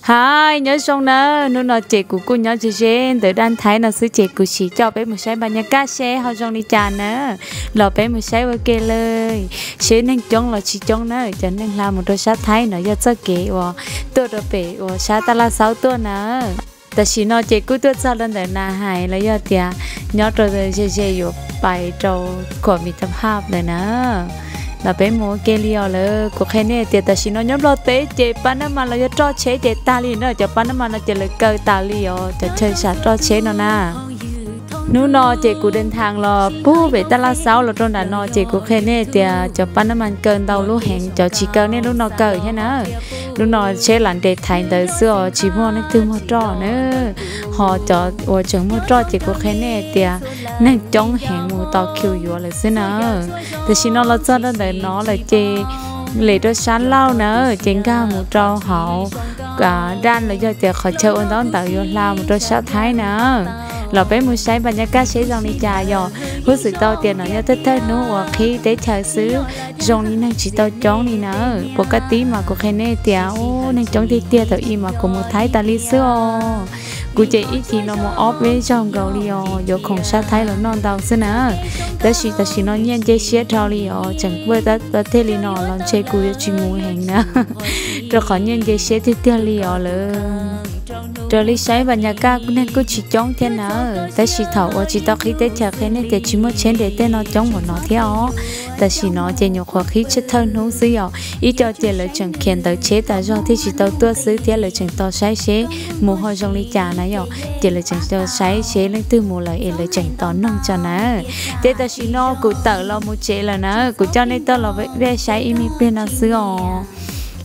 Hais nyob zoo nawb, hnub no ces kuv kuj nyob ze ze ntawm dab Thaib no xwb ces kuv sim coj peb mus saib npa nyas kaj seb ho zoo li cas na. Los peb mus saib ua ke lawm, seb neeg coob los tsis coob na. Cov neeg hla mus rau sab Thaib no yog txoj kev uas tuaj rau pem uas sab Taj Laj Xaub tuaj na. Tam sim no ces kuj tuaj txog rau ntawm Nas Hais los yog tias nyob rau ze ze yuav pais rau khuam Mis Tas Phaj lawm na. Los peb mus ua ke li os lawm. Kuv qhia nej tias tam sim no nyob Nplog teb ces pab nab mas los yog roj tsheb ces tag li na, cov pab nab mas no ces lawv kaw tas li os, cov chaw sam roj tsheb no na. Hnub no ces kuv de nthaas los pug pem Taj Laj Xaub los rau nram no ces kuv qhia nej tias cov pab nab mas kaw ntau lub heev, cov tsis kaw nej lub no kaw thiab na. Lub no tsheb lam nres thaiv ntawd xwb os, tsis muaj leej twg muag roj na. Ho cov uas tseem muag roj ces kuv qhia nej tias neeg coob heev mus tos kiu yuav lawm xwb na. Tam sim no los txog rau ntawm no lawm ces lem rau sab laug na, ces nkag mus rau hauv daj los yog tias qhov chaw ua ntaub ntawv yuav hla mus rau sab Thaib na. Los peb mus saib npa nyas kaj seb zoo li cas, yog huj xwm tau tias no yog thawj thawj hnub uas qhib teb chaws xwb, zoo li neeg tsis tau coob li na. Puas kaj tib mas kuv qhia nej tias neeg coob tiag tiag, thaum ub mas kuv mus Thaib tas li xwb os. Kuv ces ib chim no mus ob peb zaug nkaus li os, yuav khoom sab Thaib los noj ntau xwb na. Tab sis tam sim no nyiaj nce siab dhau li os, tseem paj tab thiaj li no los ntshe kuv yuav tsis mus heev na, rau qhov nyiaj nce siab tiag tiag li os lawm. Raws li saib npa nyas kaj neeg kuj tsis coob thiab na, tab sis thaum uas tsis tau qhib teb chaws qhia nej tias tsis muaj tsheb nres tej no coob npaum no thiab os. Tam sim no ces nyuam qhuav qhib thawj hnub xwb yom, ib co ces lawv tseem khiav ntawv tsheb tas zog thiaj tsis tau tuaj xwb thiab lawv tseem tos saib seb mus ho zoo li cas na yom, ces lawv tseem tos saib seb leej twg mus lawm es lawv tseem tos noog tso na. Ces tam sim no kuv tawm los mus tsev lawm na, kuv coj nej tuaj los vaj saib ib me pliag no xwb os.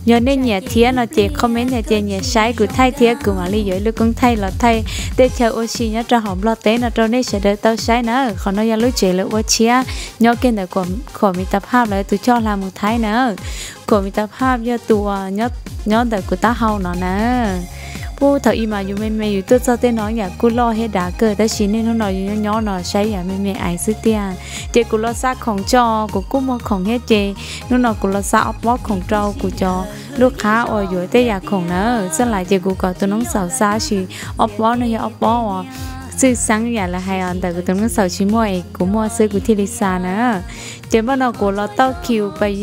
Yog nej nyiam thiab no ces comment tias nyiam saib kuv thaij thiab kuv mam li yuav ib lub koob thaij los thaij tej chaw ua si nyob rau hauv Nplog teb no rau nej sawv daws tau saib na. Qhov no yog lub tsev lawv ua tshiab nyob kiag ntawm khuam Mis Tas Phaj lawv tus choj hla mus Thaib na. Khuam Mis Tas Phaj yog tus uas nyob ntawm kuv taub hau no na. Puag thaum ub mas yus me me yus tuaj txog tej no yam kuj loj thiab dav kawg, tab sis niaj hnub no yus nyob nyob no saib yam me me ais xwb tiag. Ces kuv los xa khoom tso, kuv kuj muag khoom thiab ces hnub no kuv los xa ob pob khoom rau kuv cov lub qhab uas yuav tej yam khoom na. Txoj lais ces kuv kom tus noob xaus xa sis ob pob no yog ob pob uas txwj xeeb yam lawv hais os, ntawm kuv tus noob xaus tsis muaj es kuv muaj xwb kuv thiaj li xa na. Ces npaj no kuv los tau kiu pas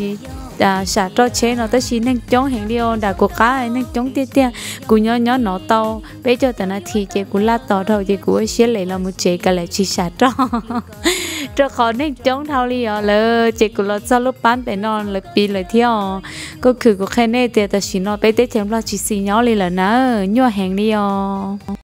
sam roj tsheb no tab sis neeg coob heev li os, nram kuv qab neeg coob tiag tiag. Kuv nyob nyob no tau peb caug tawm nas this ces kuv laj tos dhau ces kuv ua siab lem los mus tsev kav liam tsis sam roj rau qhov neeg coob dhau li os lawm. Ces kuv los txog lub pab pem no lawv piv lawm thiab os. Kuj khwm kuv qhia nej tias tam sim no peb teb chaws Nplog tsis xis nyob li lawm na, nyuaj heev li os.